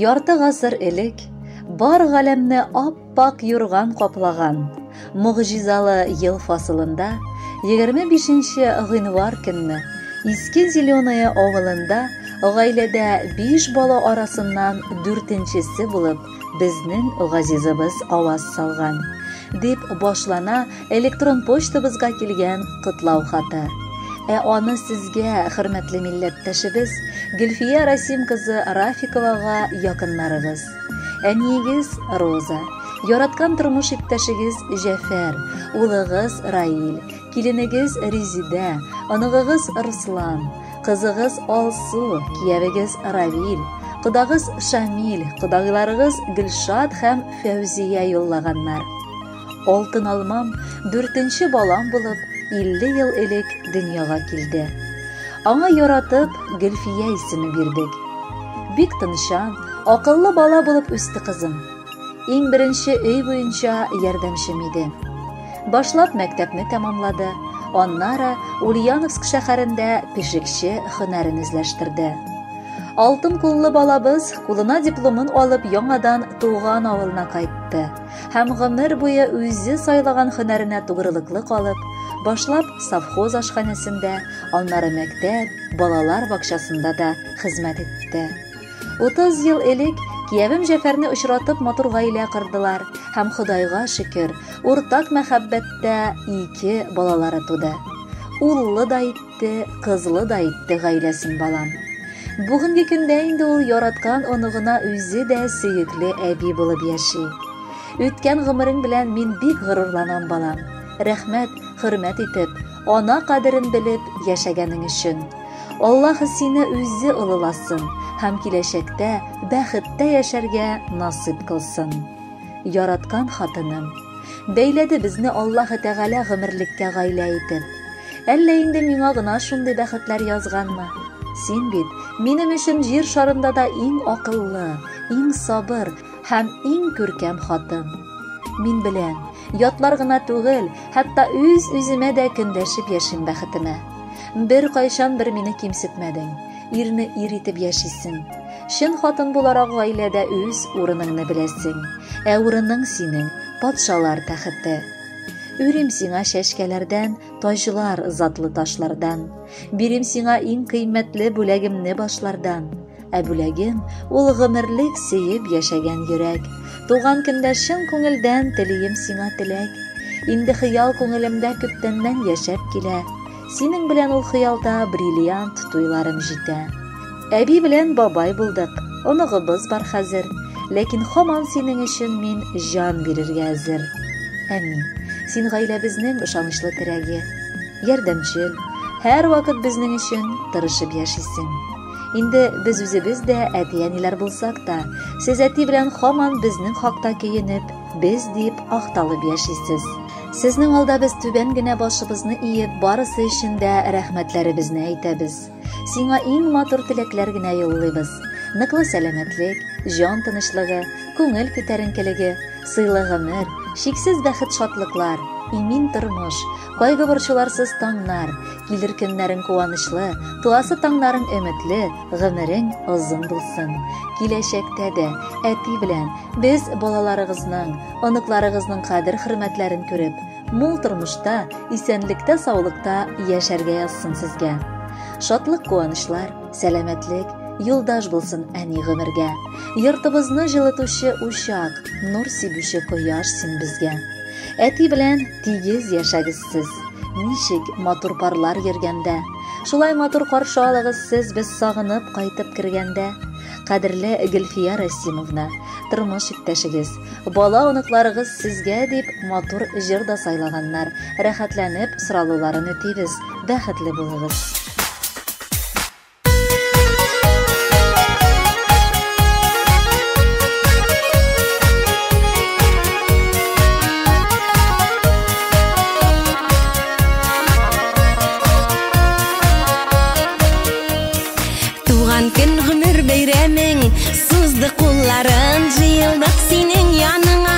Ярты гасыр элек бар галәмне ап-ак юрган каплаган могҗизалы ел фасылында 25 гыйнвар көнне Иске Зеленое авылында гаиләдә биш бала арасыннан дүртенчесе булып безнең газизыбыз аваз салган, дип башлана электрон почтабызга килгән котлау хаты. Ә аны сезгә, хөрмәтле милләттәшебез Гөлфия Расим кызы Рафиковага якыннарыгыз, әниегез Роза, яраткан тормыш иптәшегез Җәфәр, улыгыз Раил, киленегез Резидә, оныгыгыз Руслан, кызыгыз Алсу, киявегез Равил, кодагыз Шамил, кодагыйларыгыз Гөлшат һәм Фәүзия юллаганнар. Алтын алмам дүртенче балам булып 50 ел элек дөньяга килде. Аңа яратып Гөлфия исеме бирдек. Бик тынчан, акыллы бала булып үсте кызым. Иң беренче өй буенча ярдәмчем иде. Башлап мәктәпне тәмамлады, аннары Ульяновск шәһәрендә пешекче һөнәрен үзләштерде. Алтын куллы балабыз кулына дипломын алып яңадан туган авылына кайтты һәм гомер буе үзе сайлаган һөнәренә тугрылыклы калып, башлап совхоз ашханәсендә, аннары мәктәп, балалар бакчасында да хезмәт итте. 30 ел элек киявем Җәфәрне очратып матур гаилә кордылар һәм Ходайга шөкер, уртак мәхәббәттә ике балалары туды. Уллы да итте, кызлы да итте гаиләсен балам. Бүгенге көндә инде ул яраткан оныгына үзе дә сөекле әби булып яши. Үткән гомерең белән мин бик горурланам, балам. Рәхмәт, хөрмәт итеп, ана кадерен белеп яшәгәнең өчен. Аллаһ сине үзе олыласын һәм киләчәктә бәхеттә яшәргә насыйп кылсын. Яраткан хатыным, бәйләде безне Аллаһ Тәгалә гомерлеккә гаилә итеп. Әллә инде миңа гына шундый бәхетләр язганмы? Син бит минем өчен җир шарында да иң акыллы, иң сабыр һәм иң күркәм хатын. Мин беләм, ятлар гына түгел, хәтта үз-үземә дә көндәшеп яшим бәхетемә. Бер кайчан бер мине кимсетмәдең. Ирне ир итеп яшисең. Чын хатын буларак гаиләдә үз урыныңны беләсең. Ә урының синең патшалар тәхете. Үрим сиңа чәчкәләрдән, таҗлар затлы ташлардан. Бирим сиңа иң кыйммәтле бүләгемне башлардан. Ә бүләгем ул гомерлек сөеп яшәгән йөрәк. Туган көндә чын күңелдән телием сиңа теләк. Инде хыял күңелемдә күптәннән яшәп килә. Синең белән ул хыялда бриллиант туйларым җитә. Әби белән бабай булдык, оныгыбыз бар хәзер. Ләкин һаман синең өчен мин җан бирергә әзер. Әни, син гаиләбезнең ышанычлы терәге, ярдәмчел, һәрвакыт безнең өчен тырышып яшисең. Инде без үзебез дә әти-әниләр булсак та, сез әти белән һаман безнең хакта көенеп, без дип акталып яшисез. Сезнең алда без түбән генә башыбызны иеп, барысы өчен дә рәхмәтләребезне әйтәбез. Сиңа иң матур теләкләр генә юллыйбыз. Ныклы сәламәтлек, җан тынычлыгы, күңел күтәренкелеге, сыйлы гомер, чиксез бәхет-шатлыклар, имин тормыш, кайгы-борчуларсыз таңнар, килер көннәрең куанычлы, туасы таңнарың өметле, гомерең озын булсын. Киләчәктә дә әти белән без балаларыгызның, оныкларыгызның кадер-хөрмәтләрен күреп, мул тормышта, исәнлектә-саулыкта яшәргә язсын сезгә. Шатлык-куанычлар, сәламәтлек, юлдаш булсын әни гомергә. Йортыбызны җылытучы учак, нур сибүче кояш син безгә. Әти белән тигез яшәгез сез. Ничек матур парлар йөргәндә. Шулай матур каршы алыгыз сез без сагынып кайтып кергәндә. Кадерле Гөлфия Расимовна, тормыш иптәшегез, бала оныкларыгыз сезгә дип матур җыр да сайлаганнар. Рәхәтләнеп соралуларын үтибез. Бәхетле булыгыз. Туган көн гомер бәйрәмең, сузды кулларын, җыелдык синең яныңа,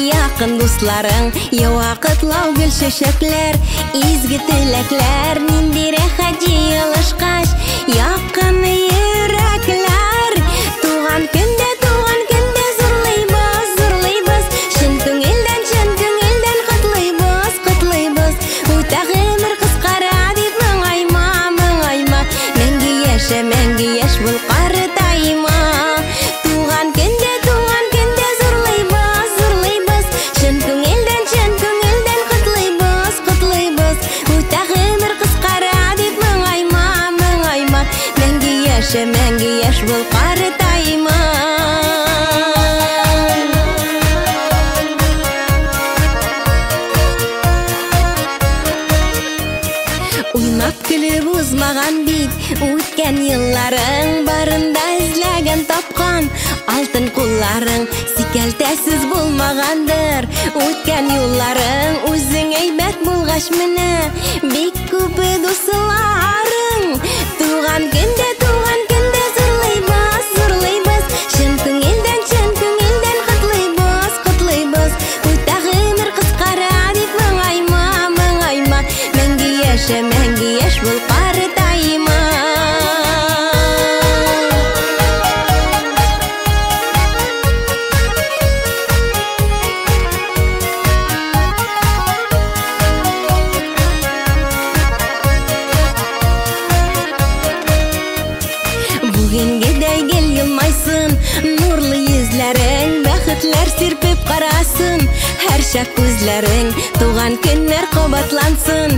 якын дусларың, ява котлау гөл чәчәкләр, изге теләкләр, нинди рәхәт җыелышкач, якын йөрәкләр. Туган көндә Көлеп узмаган бит үткән елларың, барында эзләгән тапкан алтын кулларың. Сикәлтәсез булмагандыр үткән юлларың, үзең әйбәт булгач менә бик күп дусларың. Туган көндә, туган көндә зурлыйбыз, зурлыйбыз, чын күңелдән, чын күңелдән котлыйбыз, котлыйбыз. Үтә гомер кыскара дип моңайма, моңайма, мәңге яшә, мәңге яшь бул, картайма. Бүгенгедәй гел елмайсын нурлы йөзләрең, бәхетләр сирпеп карасын һәрчак күзләрең. Туган көннәр кабатлансын,